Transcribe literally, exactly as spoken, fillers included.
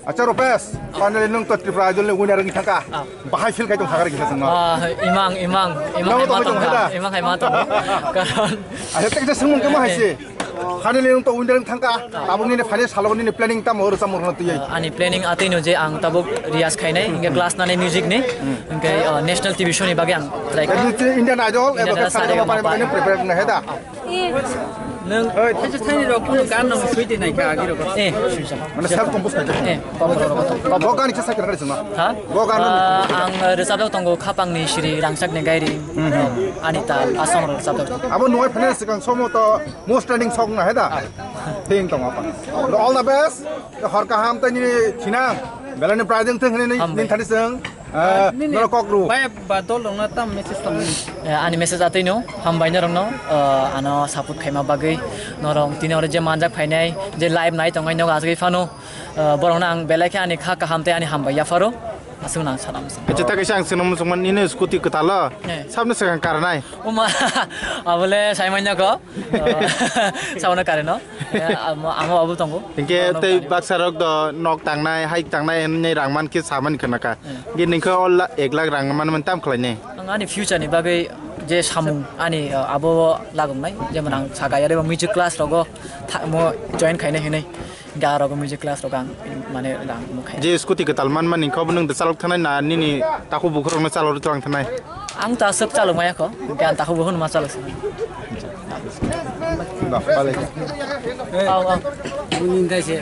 Acha Rupesh, finally nwng to Tripura Idol ni winner wngwi thangkha. Ah. Bahai feel khai tong thakar kisa sengno. Ah, imang, imang, imang Nang hai to ma tong tong kha, da? Imang hai ma tong kha. Karon Acha teksa sengmung kema haise. Finally nwng to winner wngwi thangkha. Tabuk nini final salo nini planning tamo oro chamung hano tiyai. Ah, ani planning atwi no je ang tabuk riyaz khainai, hingke class nani music ni, hingke, ah, national T V show ni bagwi ang try kha. Jadi Indian Idol, Indian eba Idol, sa re ga ma pa re ba pa re ni prepare na heda. Nung Oi. Thaisa thaini rok kuno gan nang sui de nai kha agi rok. Eh, sui sa. Mane self compose khai kha. Eh, pop rok rok. Bo gan kisa sakira kari sima. Ha? Bo gan Ah, ang, eh, rwchapjak tongo Khapang ni Sri Rangchak ni Gairi. Ani ta asong rok rwchapjak tongo. Abo nuai phane sikang somo to most trending song na heda. Thing tong apa. All the best. Hor kaham tani thinang. Belani prize thing ni Hambai. Nin thani seng. Ah, nini norok kok ru. Bai ba dol rok na tam message tong ni. Eh, ani message atwi no, hambai norok no, eh, ano support khaima bagwi, norok tini oro je manjak phainai, je live nai tongnai nogo asgwi phano, eh, borok no ang belai khe ani kha kaham tei ani hambai yapharo, aswk nang salam. Acha ta kaisa ang sino musukman nini scooty kwtalo, Eh. Sabni swkang karnai. Oma, abole sai manya ko. Sabono kareno. Amo abo tongo. Hinkhe tei baksa rok do nok tangnai, hai tangnai hinwi rang man khe samani khna kha. Hinkhe ningkhe o la-, ek lakh rang man man tam khlainai. Ang ani future ni bagwi je samung ani, uh, abo lagongnai. Jemon ang saga yare music class rogo tha-, mo join khainai hinwi. Ga rogo music class rogo ang mane rang mo khainai. Je scooty kwtal man man ningkhe obo nwng de chalok thanai na nini takhuk bukhuk rokno chalok twlang thanai. Ang ta aswk chalok maya kho, gan ta hubo hwn ma chalok se. Ba, balai. Au, au. Bunin dai se.